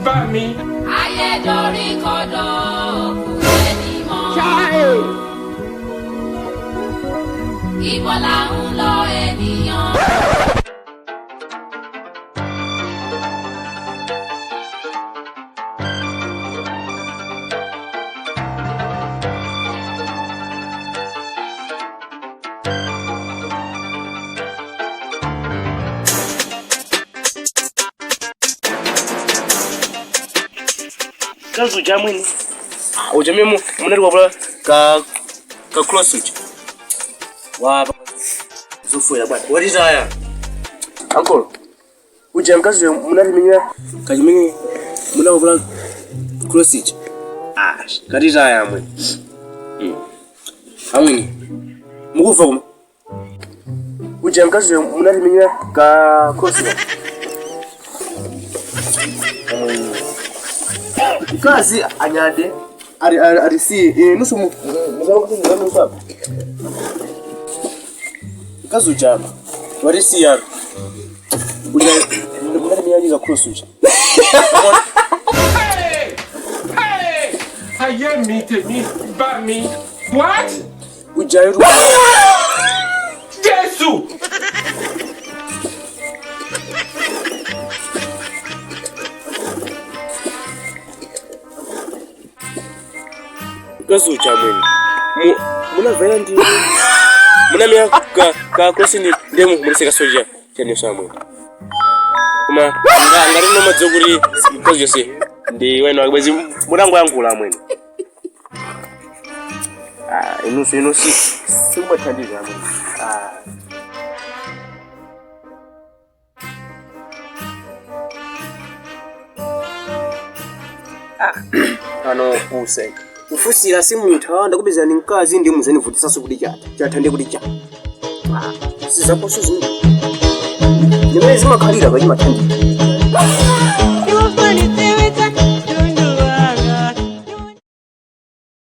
Bá mi. Ayé dorí kodò, kò yé ni mọ́. Ibo là ń lọ, ènìyàn? Kazi uja mwini uja mimi munali wavula ka cross uja wa zofuera bwana. What is aya, uncle? Uja mkazi munali minya kachimene munawavula cross uja. Ah, katiza aya mwini. Amwini mukufa kuma uja mkazi munali minya ka cross uja. Amwini mkazi anyade ari ari ari si nusu muzalo mkazi ujama wari si ya uja munali minya ka cross uja. Hey! Hey! Ayé mi, tèmi bá mi. What? Uja yotu. Jésù! Mkazi uja mwini munavaira ndi munamia ka cross ni ndemu muliseka soja chaniso amwini koma ngati nomadziwa kuti mkazi yonse ndi wena wake bwezi munangoyankhula amwene. Ah, inuso inusi simumathandiza amwene. Ah. Ano use Kufusira simutha, ndakupezani mkazi ndi muzanivutisanso kuti chatha chatha ndi kuti cha sizakoso zimene zimene zimakhalira pachimathandiza.